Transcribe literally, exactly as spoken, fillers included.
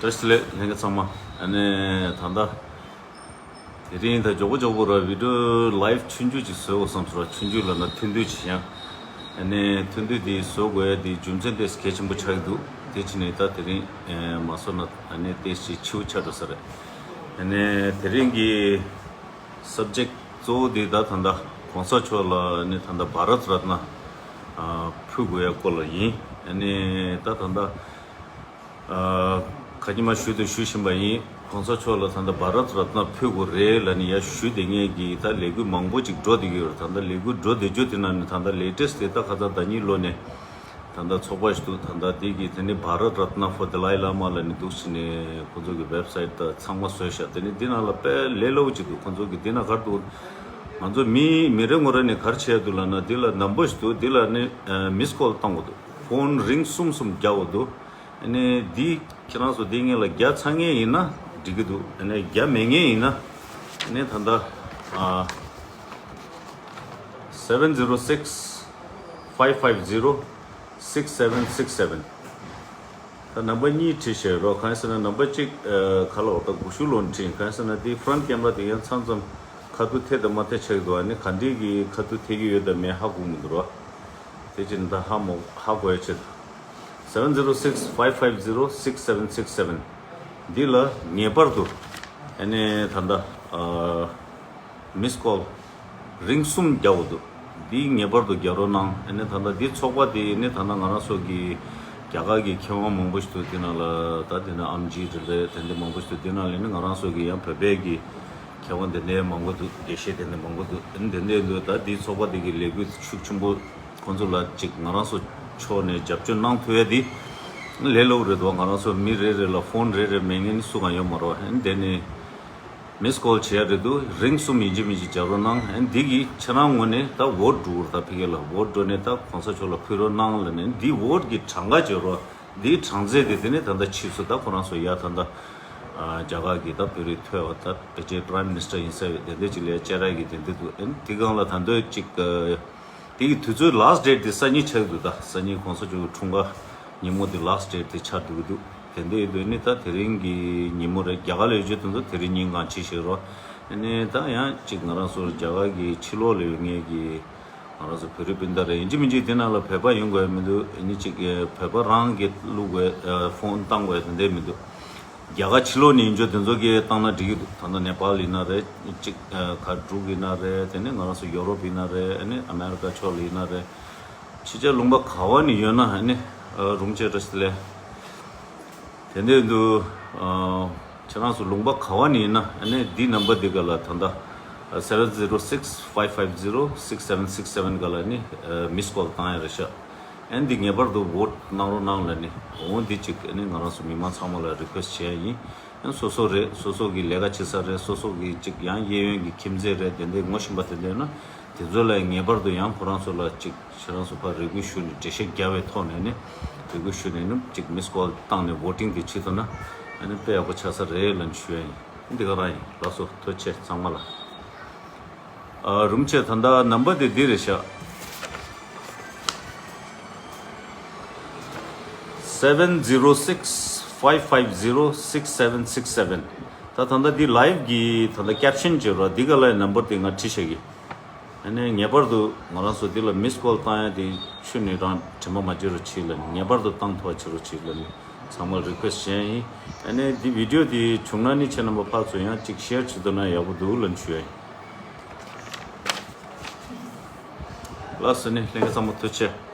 བཀྲ་ཤིས་བདེ་ལེགས་ལྷན་རྒྱས་ཚང་མ། ཨ་ནི་ད་ལྟ་དེ་རིང་ད་མགྱོགས་པོ་མགྱོགས་པོ་ར་བི་ཌི་ཡོ་ལའིབ་ཆུང་ཆུང་ཅིག་བཟོ་དགོས་བསམ་སོང་ར། ཆུང་ཆུང་ལབ་ན་ཐུང་ཐུང་ཅིག་ཡང་། ཨ་ནི་ཐུང་ཐུང་དེ་བཟོ་དགོས་ཡ་དེ་རྒྱུ་མཚན་ཏོག་ཙམ་གལ་ཆེན་པོ་ཆགས་ཀྱི་འདུག་དེ་བྱས་ནས་ད་དེ་རིང་ཨེ་མ་བཟོས་ན་ཨ་ནི་ཏོག་ཙམ་འཕྱི་པོ་ཆགས་འགྲོ་ས་རེད། ཨ་ནི་དེ་རིང་གི་སབ་ཇེག་གཙོ་བོ་དེ་ད་ད་ལྟ་གོང་ས་མཆོག་ལ་ཨ་ནི་ད་ལྟ་བྷ་རད་རཏ་ན་ཨ་ཕུལ་དགོས་ཡ་སྐོར་ལ་ཡིན། ཨ་ནི་ད་ད་ལྟ་ཨ་ཁ་ཉིན་མ་ཞུ་དང་ཞུ་བཞིན་པ་ཡིན། གོང་ས་མཆོག་ལ་ད་ལྟ་བྷ་རད་རཏ་ན་ཕུལ་དགོས་རེད་ལབ་ནས་ཡར་ཞུ་བསྡད་མཁན་གྱི་ད་ལས་འགུལ་མང་པོ་ཅིག་འགྲོ་བསྡད་ཀྱི་ཡོད་རེད། ད་ལྟ་ལས་འགུལ་འགྲོ་བསྡད་རྒྱུ་དེ་ནང་ནས་ད་ལྟ་ལེ་ཊེ་སི་ཊི་དེ་ད་ཁ་སང་ཟླ་གཉིས་ལོ་ནས་ད་ལྟ་ཚོགས་པ་ཞིག་འདུག་ད་ལྟ་དེ་གི་དེ་ནི་བྷ་རད་རཏ་ན་ཕོར་དཱ་ལའི་ལ་མ་ལབ་ནས་འདུག་ཟེར་ནས་ཁོང་ཚོ་གི་ཝེབ་སའིཊ་ད་ཚང་མ་བཟོས་ཤག་དེ་ནི་འདི་ནང་ལ་དཔེ་ལས་སླ་པོ་ཅིག་འདུག་ཁོང་ཚོ་གི་འདི་ན་ག་རེ་འདུག་ང་ཚོ་མི་མི་རེ་ངོ་རེ་ནས་ག་རེ་བྱས་འདུག་ལབ་ན། འདི་ལ་ནམ་བར་ཞིག་འདུག་འདི་ལ་ནི་མིས་ཀོལ་བཏང་དགོས་འདུག་ཕོན་རིང་གསུམ་གསུམ་རྒྱག་དགོས་འདུག་ཨ་ནི་འདི་ཁྱེད་རང་ཚོ་འདི་སྔོན་ལ་རྒྱག་ཚར་མཁན་ཡིན་ན་འགྲིག་གི་འདུག་ཨ་ནི་རྒྱག་མེད་མཁན་ཡིན་ན་ཨ་ནི་ད་ལྟ་ཨ་seven zero six five five zero six seven six seven། ད་ནམ་བར་གཉིས་བྲིས་བཞག་རོགས། གང་ཡིན་ཟེར་ན་ནམ་བར་གཅིག་ཨ་ག་ལ་འོ་ད་དགུ་ཤུ་ལོན་བྲིས། གང་ཡིན་ཟེར་ན་དེ་ཕ་རོན་ཊི་ཀེམ་ར་དེ་ཡང་མཚམས་མཚམས་ཁ་ཐུག་འཐད་དང་མ་འཐད་ཆགས་ཀྱི་འདུག་ཨ་ནི་ག་འདྲའི་གི་ཁ་ཐུག་འཐད་ཀྱི་ཡོད་དང་མེད་ཧ་གོ་མི་འདུག་རོགས། དེ་ཕྱིར་ད་ཧ་མོ་ཧ་གོ་ཡ་ཆེད། Seven zero six five five zero six seven six seven། འདི་ལ་ངེས་པར་དུ་ཨ་ནི་ད་ལྟ་ཨ་མིས་ཀོལ་རིང་གསུམ་རྒྱག་དགོས་འདུག་འདི་ངེས་པར་དུ་རྒྱག་རོགས་གནང་། ཨ་ནི་ད་ལྟ་འདི་ཚོགས་པ་འདི་ནི་ད་ལྟ་ང་རང་ཚོ་གི་རྒྱ་གར་གྱི་མཁས་དབང་མང་པོ་ཞིག་འདུག་འདི་ནང་ལ་ད་འདི་ན་ཨམ་ཇི་རེད་རེད། དེ་འདི་མང་པོ་ཞིག་འདུག་འདི་ནང་ལ་ནི་ང་རང་ཚོ་གི་ཡང་བོད་པའི་གི་མཁས་དབང་དེ་འདྲའི་མང་པོ་འདུག་དགེ་བཤེས་དེ་འདྲ་མང་པོ་འདུག་ཨ་ནི་དེ་འདྲའི་འདུག་ད་འདི་ཚོགས་པ་འདི་གི་ལས་འགུལ་ཤུགས་ཆེན་པོ་ཁོང་ཚོ་ལ་ཅིག་ང་རང་ཚོ་ཕྱོགས་ནས་རྒྱབ་སྐྱོར་གནང་ཐུབ་ཡ་འདི་ལས་སླ་པོ་རེད་འདུག་ང་རང་ཚོ་མི་རེ་རེ་ལ་ཕོན་རེ་རེ་མེད་མཁན་ནི་སུ་གང་ཡོད་མ་རེད། ཨ་ནི་དེ་ནི་མིས་ཀོལ་བྱེད་ཡ་རེད་འདུག་རིང་གསུམ་ཡིན་གཅིག་མིན་གཅིག་རྒྱག་རོགས་གནང་། ཨ་ནི་འདི་གི་ཁྱེད་རང་ངོས་ནས་ད་འོ་ཊི་འགྲོ་གི་རེད། ད་ཕ་གི་ལ་འོ་ཊི་འགྲོ་ནས་ད་གོང་ས་མཆོག་ལ་ཕུལ་རོགས་གནང་ལབ་ནས་འདི་འོ་ཊི་གི་གྲངས་ཀ་བརྗོད་རོགས། འདིའི་གྲངས་ཚད་དེ་དེ་ནས་ད་ལྟ་ཕྱིས་སུ་ད་ཁོ་རང་ཚོ་ཡ་ད་ལྟ་ཨ་རྒྱ་གར་གྱི་ད་བོད་རིགས་མཐོ་བ་ད་ཕལ་ཆེར་པ་རའིམ་མི་ནི་སི་ཊར་ཡིན་ས་ཡོད། དེ་འདྲ་ཅིག་ལ་བཅར་ཡ་གི་དེ་འདྲ་འདུག་ཨ་ནི་དེ་སྒང་ལ་ད་ལྟ་ཅིག་ཨ་དེ་གི་དུས་ཚོད་ལཱ་སི་ཊི་ཌེ་ཊི་དེ་སང་ཉིན་ཆགས་ཀྱི་འདུག་ད་སང་ཉིན་གོང་ས་མཆོག་གི་འཁྲུངས་སྐར་ཉིན་མོ་དེ་ལཱ་སི་ཊི་ཌེ་ཊི་དེ་ཆགས་འགྲོ་གི་འདུག་དེ་འདྲ་ཡིན་དུས་ནི་ད་དེ་རིང་གི་ཉིན་མོ་རེད། རྒྱ་གར་ལ་ཡོད་རྒྱུ་དེ་ཚོ་དེ་རིང་ཉིན་གང་ཕྱིན་བཞག་རོགས། ཨ་ནི་ད་ཡང་ཅིག་ང་རང་ཚོ་རྒྱ་གར་གྱི་ཕྱི་ལོགས་ལ་ཡོད་མཁན་གྱི་ང་རང་ཚོ་བོད་རིགས་སྤུན་ཟླ་རེད། ཡིན་གཅིག་མིན་གཅིག་དེ་ནང་ལ་བོད་པ་ཡོང་དགོས་མི་འདུག་ཨ་ནི་གཅིག་བོད་པ་རང་གིས་བླུག་དགོས་ཕོན་བཏང་དགོས་དེ་འདྲ་མི་འདུག་རྒྱ་གར་ཕྱི་ལོགས་ནས་ཡིན་རྒྱུ་དེ་ཚོ་གིས་བཏང་ན་འགྲིག་གི་འདུག་ད་ལྟ་ནེ་པཱལ་ཡིན་ན་རེད། གཅིག་ཁ་འབྲུག་ཡིན་ན་རེད། དེ་ནས་ང་རང་ཚོ་ཡོ་རོབ་ཡིན་ན་རེད། ཨ་ནི་ཨ་མེ་རི་ཀ་ཕྱོགས་ལ་ཡིན་ན་རེད། ཕྱི་རྒྱལ་ལུང་པ་ག་བ་ནས་ཡོད་ན་ཨ་ནི་རུམ་ཆེ་བཀྲ་ཤིས་བདེ་ལེགས། དེ་འདྲ་འདུག་ཨ་ཁྱེད་རང་ཚོ་ལུང་པ་ག་བ་ནས་ཡིན་ན་ཨ་ནི་འདི་ནམ་བར་འདི་ག་ལ་ད་ལྟ་seven zero six five five zero six seven six seven ག་ལ་ནི་མིས་ཀོལ་བཏང་ཡ་རེད་ཤག་ཨ་ནི་འདི་ངེས་པར་དུ་འོ་ཊི་གནང་རོགས་གནང་ལབ་ནི་འོ་འདི་གཅིག་ཨ་ནི་ང་རང་ཚོ་མི་མང་ཚང་མ་ལ་རི་ཀུ་ཨེ་སི་ཊི་བྱས་ཡ་ཡིན། ཨ་ནི་སོ་སོ་རེད། སོ་སོ་གི་ལས་ཀ་བྱེད་ས་རེད། སོ་སོ་གི་གཅིག་ཡང་གཡས་གཡོན་གྱི་ཁྱིམ་མཚེས་རེད། དེ་འདྲའི་ངོ་ཤེས་པ་དེ་འདྲ་ཡོད་ན་དེ་ཚོ་ལ་ངེས་པར་དུ་ཡང་ཁོ་རང་ཚོ་ལ་གཅིག་ཁྱེད་རང་ཚོ་ཕར་རེ་སྐུལ་ཞུས་ནས་འགྲེལ་བཤད་རྒྱག་པའི་ཐོག་ནས་ནི་རེ་སྐུལ་ཞུས་ནས་ནི་གཅིག་མིས་ཀོལ་བཏང་ནས་ཝོ་ཊིང་དེ་བྱེད་ཐུབ་ན་ཨ་ནི་དཔེ་ཡག་པོ་ཆགས་ས་རེད་ལབ་ཞུ་ཡ་ཡིན། འདི་ག་རང་ཡིན། ལགས་སོ། ཐུགས་རྗེ་ཆེ་ཚང་མ་ལ། ཨ་རུམ་ཆེ་ད་ལྟ་ནམ་བར་དེ་འདི་རེད་ཤག seven zero six five five zero six seven six seven། ད་ད་ལྟ་འདི་ལའིབ་གི་ད་ལྟ་ཀེབ་ཤན་བྱེད་རོགས། འདི་ག་ལའི་ནམ་བར་དེ་ང་བྲིས་བཞག་གི་ཨ་ནི་ངེས་པར་དུ་ང་རང་ཚོ་འདི་ལ་མིས་ཀོལ་བཏང་ཡ་དེ་ཆུ་ནས་རང་དྲན་པ་མ་བརྗེད་རོགས་བྱེད་ལབ་ནས། ངེས་པར་དུ་བཏང་ཐུབ་པ་བྱེད་རོགས་བྱེད་ལབ་ནས་ཚང་མར་རི་ཀུ་ཨེ་སི་ཊི་བྱས་ཡིན། ཨ་ནི་འདི་བི་ཌི་ཡོ་དེ་བྱུང་ན་ནི་ཁྱེད་རྣམ་པ་ཕར་ཚུར་ཡང་གཅིག་ཤེར་བྱེད་ཐུབ་ན་ཡག་པོ་འདུག་ལབ་ནས་ཞུ་ཡ་ཡིན། ལགས་སོ། ནི་ལྷན་རྒྱས་ཚང་མ་ཐུགས་རྗེ་ཆེ།